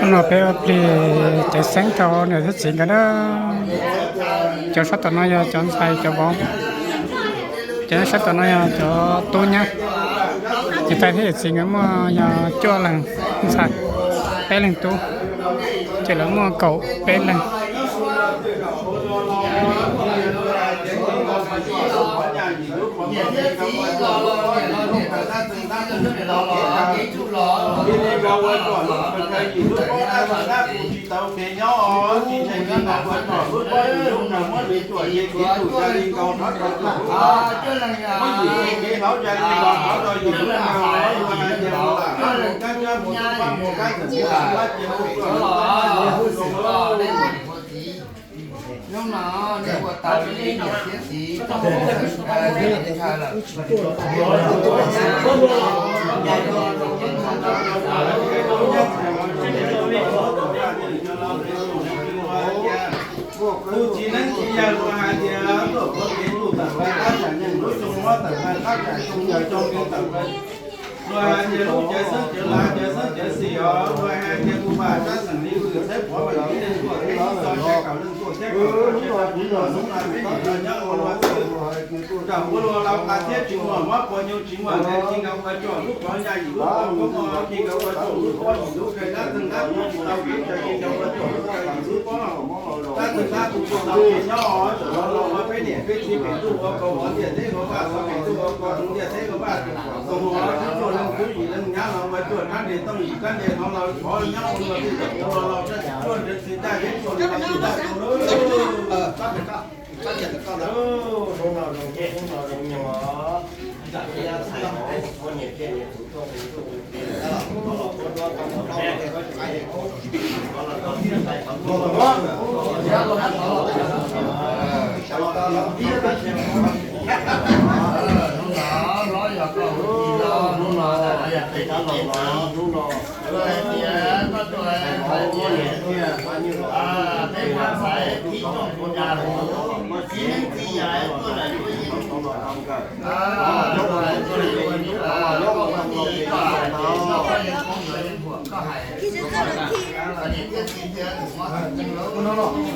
Hnub no peb ua plig cawv xeeb rau niam thiab txiv nkawd na. Cov sab tom no yog cov ntxhais cov vauv, cov sab tom no yog cov tub nyab. Niam tais thiab yawm txiv nkawd muaj yog cuaj leeg ntxhais, peb leeg tub, ces lawv muaj kaum peb leeg. Hnub no nej ua tau li niam thiab txiv, tus txiv neeb txiv yaig luag hais tias tuaj kov kev tuaj tawm plaws tab tsam neeg lub xyoo muab tawm plaws tab tsam xyoo yawg xyoo nkees tawm plaws. Luag hais tias lub cawv xeeb cawv lav cawv xeeb cawv xis os, luag hais tias kuv pam sab xeem li vwm txheeb pov meem ib leeg tuaj thiab ib txoj cai kaum leej tuaj thiab kaum txoj cai kaum leej los hnub no peb niam no nyob ua luag xwb. Nram ua luag laus qas thiab tsis muaj mob quas nyuj tsis muaj nkees, ci nkawd ua tsuag lub qhov ncaj yim lub qhov koob mos, ci nkawd ua tsuag lub qhov yim lub kawg dab txeeg dab qus tsis tau kev tsawg, ci nkawd ua tsuag lub kawg yim lub pob. Dab txeeg dab qus tsis tau kev nyob, tsuas los los ua peb niam peb txiv pem ntuj ua kaus hov ntiaj teb hauv vaj, xov pem ntuj ua kaus hauv ntiaj teb hauv vaj. Kaus hov tub tsuag leej tub yim leej nyab los ua tsuag rab nres tooj yim rab nres hov los thov nyob ua luag tej zaum ua luag laus tsuag nres txwv daj zeb tsuag los txwv daj tsuag lawm. Hnub no los yog koj hu ti los hnub no los yog peb tij peb txwv. Hais tias koj tuaj hais tias peb muab txhais tib rooj ua da hu, txiv neeb txiv yaig tuaj lawm tuaj yeej, tuaj lawm tuaj yeej, koj ua tij koj hais tias koj yeej phooj ywg yeej huam koj hais, niam thiab txiv thiab tus mob tus nkeeg lawm.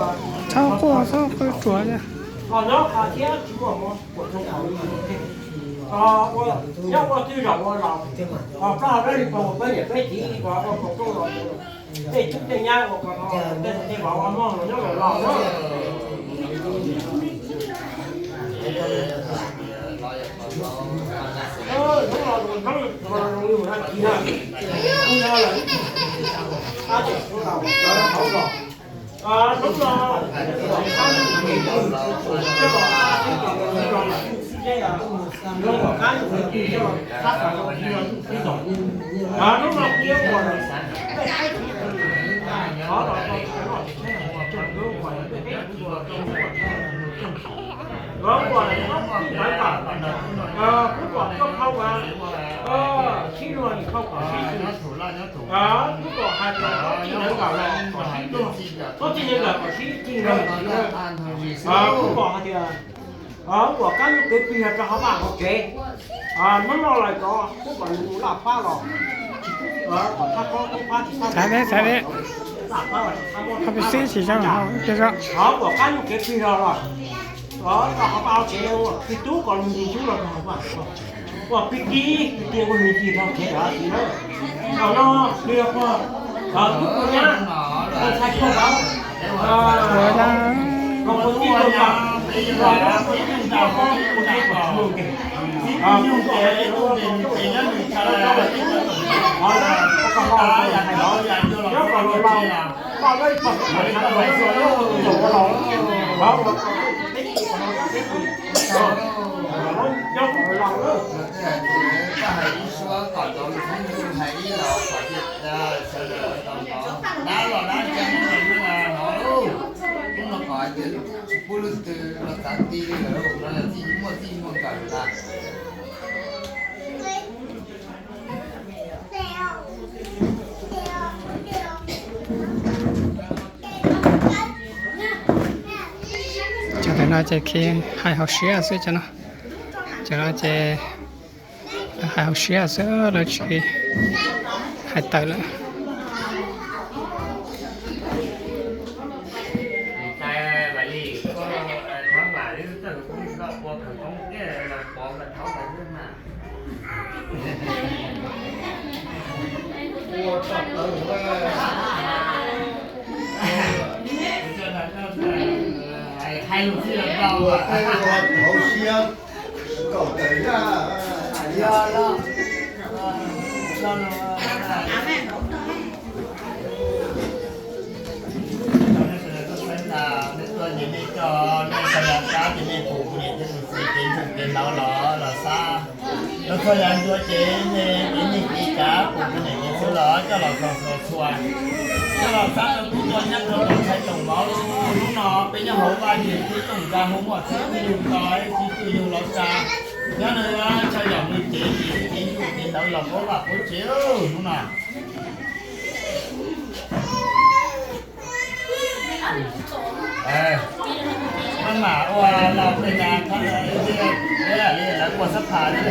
Txhob quaj, txhob quaj ruam li. Nyob qhov thiab tsis muaj mob, nyob ua twg los ua los, ho plaub hau dab li pog ua peb niam peb txiv ua kom rooj los, tej tub tej nyab ua kom tej vauv ua mog los nyob los los na. Hnub no tus ntxhab no zoo li mus nag kis na, hnub no lawm, tab tom hnub no hauv zos. Hnub no, hnub no, hnub no kuv yuav ua lawm, kuv kom koj khau, sib luag, kuv kom sib luag, kuv kom hais tias koj txij nees nkaum los kom sib luag, koj txij nees nkaum kom sib cig nkaus, kuv kom hais tias kuv kom kab nyuj kev plig los rau hauv vaj hauv tsev. Hnub no lawm tod kuv kom nws mus laj pab los, kom thab kob tub pab tsis thab, laj pab los tsis thab mob, kuv kom kab nyuj kev plig los los, rau hauv vaj hauv tsev, tus tub kom nws mus ntxub los rau hauv vaj, ua pib kib pib tiaj ua nws cig rau kev los tsis na. Thaum no nws yog pog, tub tus nyab, ntxhais pog tod, los puas tij los yog, los puas tij los yog, nyob kom los, los, los, los, nyob kom los. Koj hais ib suab kom tau lus hmoob, hais ib los kom sawv daws tau hnov, dab los dab ntsia hnov, hnov lub, hnub no kom hais tias tsis pub leej twg los txav ti li lawm, no yog txij muaj txij muaj nkawm lawm. Cov ntawm no ces khi hais hauv siab xwb cov no. Cov no ces lawv hais hauv siab xwb, lawv tsis hais tawm lawm. Hais lus txij los tau, hauv siab kaum tawm zaj. Nej tuaj ces nej coj nej sawv daws qab ces nej pum kuv niam thiab kuv txiv kev ntseeg kev hlauv los los xab. Los txog yav ntxuav ces nej kev nyiaj kev tsav pum kuv niam kev txiv los coj los txog txhua txhua, coj los xab rau tub rau nyab rau ntxhais rau vauv. Hnub no peb nyob hauv vaj yug tib tooj nra hu muaj txiv twj yug to, txiv twj yug los tsa, nyob nws chaw yom nws kev kev yug kev hlauv los puab vaj puab tsev hnub no. Maj mam ua los pes tas, li lawv ua xab phas li.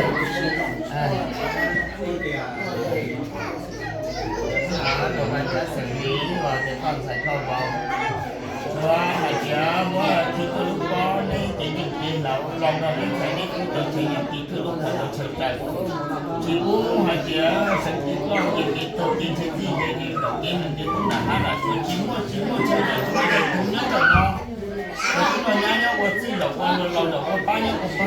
Tus mas cab xeem li los ces koj ntxhais koj vauv, yuav hais tias muab khi koj lub pob neb ces nyeem ces laus los nrog peb ntxhais neb kuj tau tsheej yam ti kawg lub qhov tau tsheej raws. Tsis pub hais tias xeem ti koj ces kev tau kev ntshe txij ces kom kev mus ces kub nram hab nram xwb, tsis muaj tsis muaj tshaj yam tsis muaj yam tus nyob ntawm no. Los tub los nyab nyob ua txij zaum ua laus zaum ua pab nyob ua pawg xwb.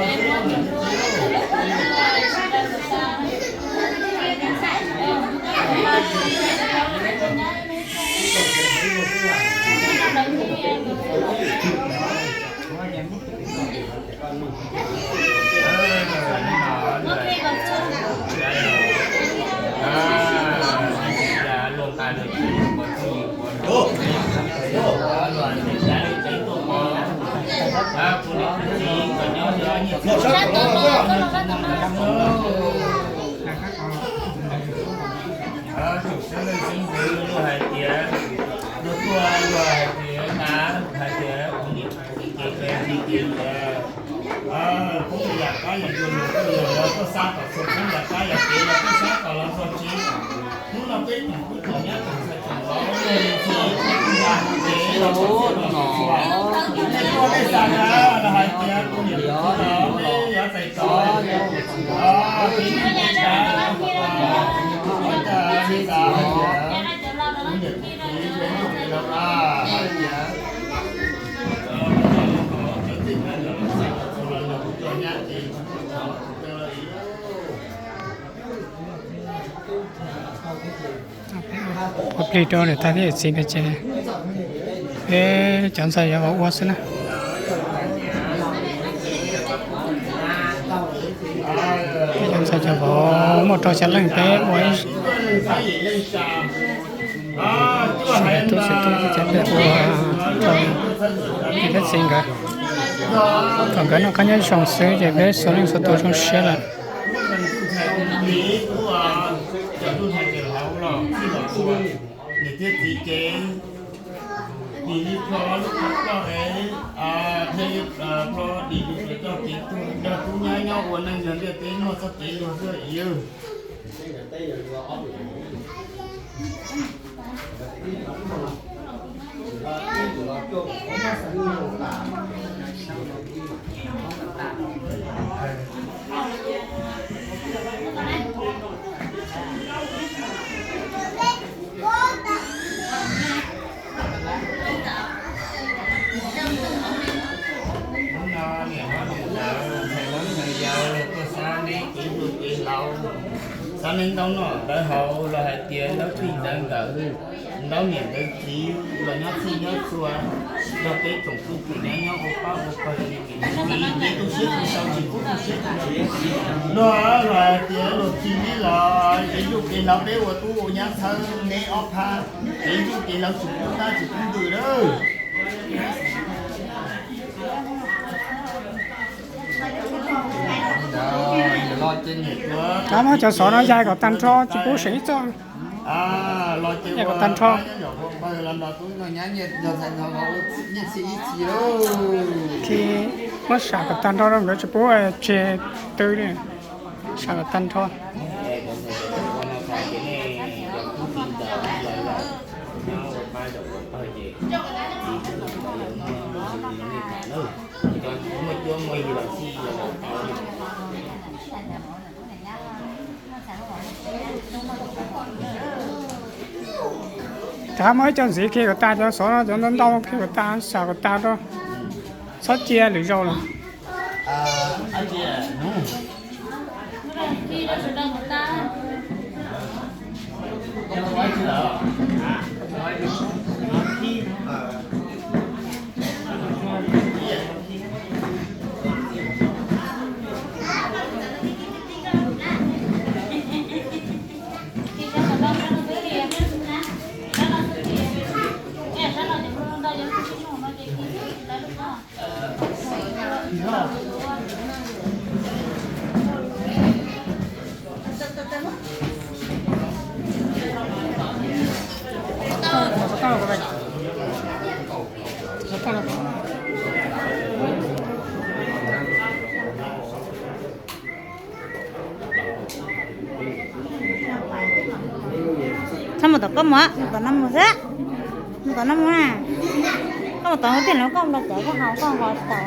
Tsoom xeeb leej xeeb ntxwv luag hais tias, luag tuaj luag hais tias, hais tias kuv niam kuv txiv ces peb li tias, pub yam qab yam ncua los tuaj, los tuaj xab tom txhua pub yam qab yam kev los tuaj xab tom los txog tsev. Hnub no peb tsoom tub tsoom nyab tsoom ntxhais tsoom vauv luag li txhua ib tug tub ntag ces los txog txhua los txog txhua. Nej tuaj nej xav na, los hais tias kuv niam kuv txiv los peb yuav txais tov, kev noj kev haus, ua cas nej xav hais tias kuv niam kuv txiv peb noj peb haus na, hais tias Ua plig rau niam tais thiab yawm txiv pes ces peb cov ntxhais cov vauv ua xwb na. Peb cov ntxhais cov vauv muaj rau xya leej peb ua ib, xya tub xya tub peb ua rau niam thiab txiv nkawd. Thaum nkawd noj qab nyob zoo xwb ces peb xuas leej xuas tus zoo siab lawm. Niam thiab txiv ces dim li plho lub ploj es thiaj li plho dim li plho coj kev tuag nrog tub nyab nyob ua neej nrog ntiaj teb muaj txoj kev luag xwb yawg. Hnub no niam hlob niam ntxawm, ntxhais hlob ntxhais yau tuaj xab neb kev ntuj kev laus, xab neb ntaub noj ntawv haus los hais tias ntaub txij ntawv nkawm, ntaub niam ntawv txiv los nyob txhij nyob txhua, nrog peb tsoom tub tsoom nyab nyob ua pab ua pawg li, neb tu siab tu sau tsis pub tu siab tu ntsws. Luag los hais tias luag txij neb los kev ntuj kev laus peb ua tub ua nyab txhawb neb ob phab, kev ntuj kev laus tsis pub tab tsis pub ntws lawm. Muab cov xov no yais kom tag nrho tsis pub seem ib txoj. Yais kom tag nrho. Muab sam kom tag nrho rau nkawd tsis pub tseg tw li. Sam kom tag nrho. Rov muab ib co ntxiv khi kom tag, cov xov no cov ntau ntau khi kom tag, sam kom tag rau, txhob cia lwm zaus lawm. Noj mus tom koj mus, mus tom no mus xwb. Mus tom no mus na. Koj mus tom ub tiag los koj npla cawv koj haus koj nqos tsis tau.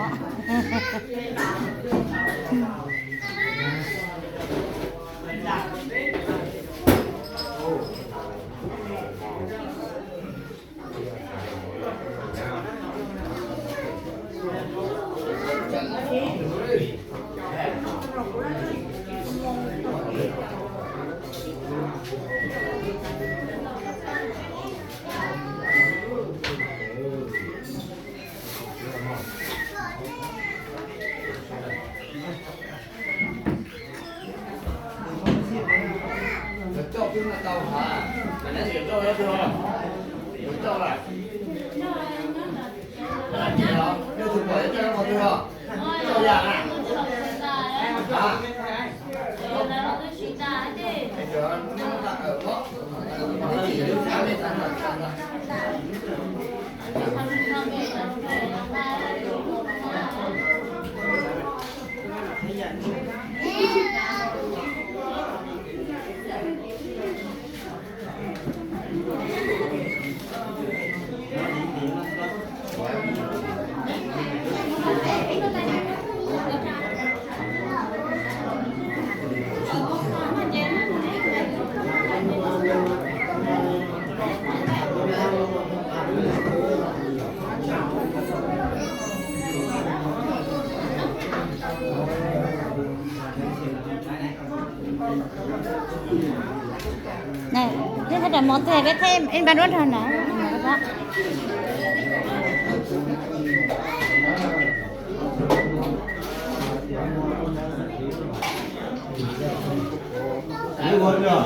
Peb thaij rau mov twg peb thaij ib npab duab nrog na. Txiv los nrog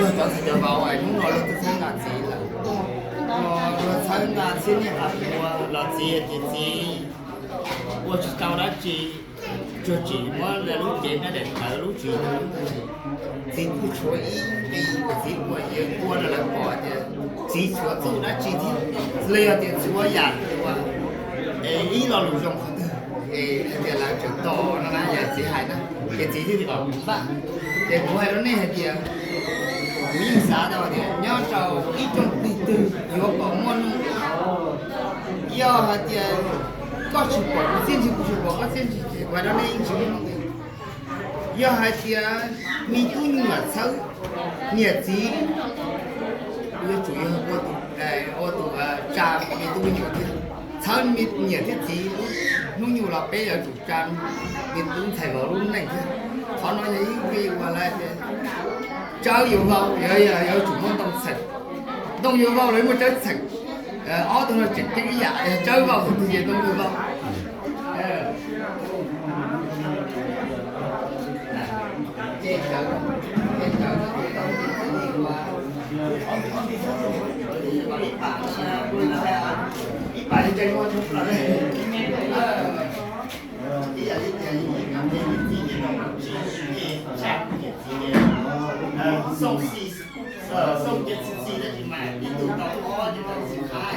cov ntxhais cov vauv es hnub no luag twb txhawb nqa txiv lawm. Luag txhawb nqa txhiab niaj qab hluas los txiv ces txiv ua tsis tau dab tsi, tsuas tsim muab lub cev nqaij daim tawv lub tsis. Txiv kuj tshuav ib qis, txiv ua yees ua rau lawv pom tias txiv tshuav txuj dab tsi thiab, los yog tias tshuav yam ua, es ib lo lus zoo qhov twg es hais tias lawv tseem tos no na, yog txiv hais na, ces txiv thiaj li kom npaj. Ces kuv hais rau nej hais tias kuv yeej xav tau tias nyob rau ib rooj twg twg yuav kom muaj nuj, yog hais tias koj tsis pom kuv txiaj ntsig, kuv tsis pom koj txiaj ntsig, ces kuv hais rau nej yeej tsis muaj nuj. Yog hais tias me tub me nyuam txhawb niam txiv, yuav tsum yog ua tus, ua tus tsa me tub me nyuam thiab. Txhawb niam thiab txiv, hnub nyoog los peb yuav tsum tsa me tub ntxhais vauv lub neej thiab. Qhov no yog ib qho uas lawv tias tsawb yuav vau, yuav, yuav tsum muaj ntoo txheem. Ntoo yuav vau los muaj tsawb txheem. Ob tug no tseem ceeb ib yam, yog tsawb vau tus twg ces ntoo yuav vau. Ib pab li ntse muaj tub plaws li. Ib yam li tias yus niam txiv ces tsis tsa niam txiv, Xooj Xis, Xooj Cia Xis Xis tab sis mas ib tug tau ob ces tau xis thab,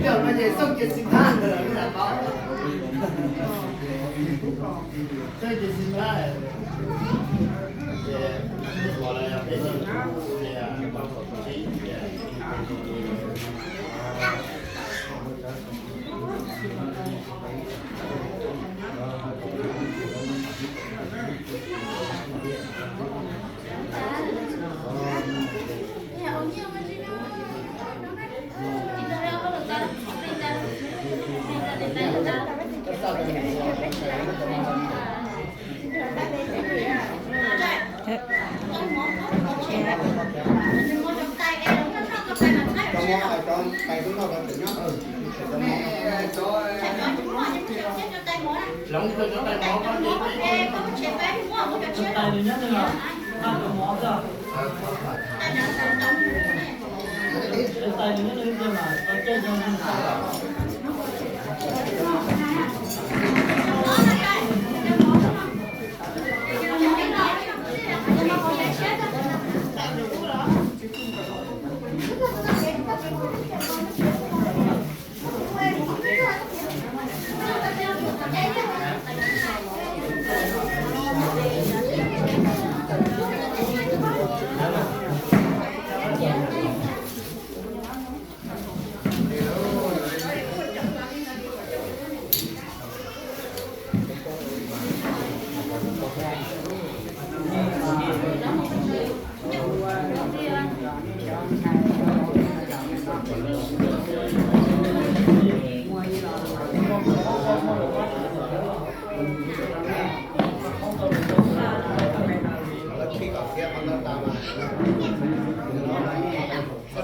yog no ces Xooj Cia Xis Thab ntawd lawm paub. Xooj Cia Xis Thab ces los lawm peb tug ces tau kom tsis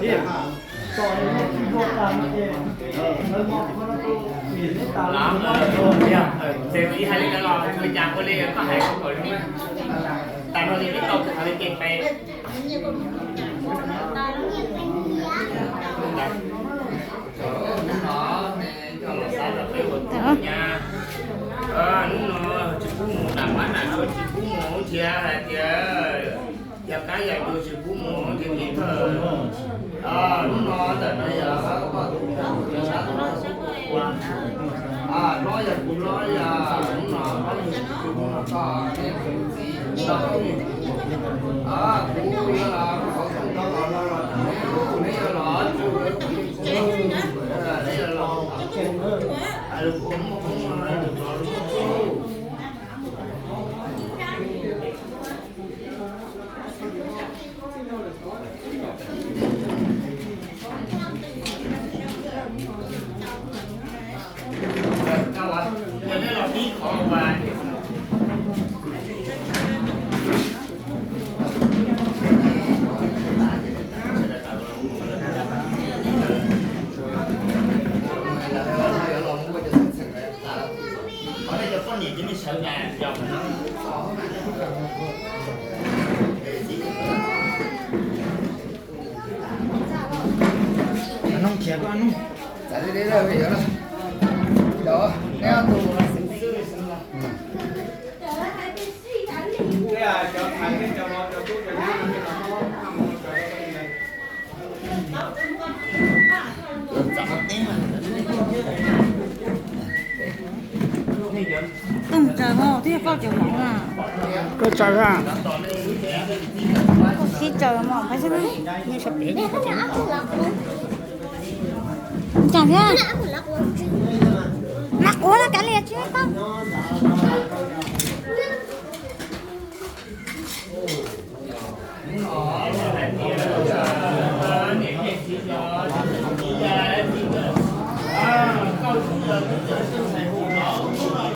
Ces ib hais li ntawd los ua cas ua li koj hais kom zoo. Tas no li peb tau kuv hais li ces peb. Hnub no coj los xav rau peb ua tub nyab. Hnub no tsis pub mus nram mab nram suav, tsis pub mus thiab hais tias yog qab yog cua tsis pub mus thiab, kev thawj. Hnub no ntawm no yog poj tus, sab tus, ua, hlob yog kuv hlob, yog hnub no poj tus, kuv no koj, nej tus txiv, kuv no kuv, kuv yuav los, kuv no los, los, neb yuav los, neb yuav los, lus kua muaj koob, lus los lus muaj txuj. Noog khiav koj noog. Koj tsaws a. Koj sib tsaws mos peb xwb. Tsaws thiab. Mas quav no kav liam tsis tau.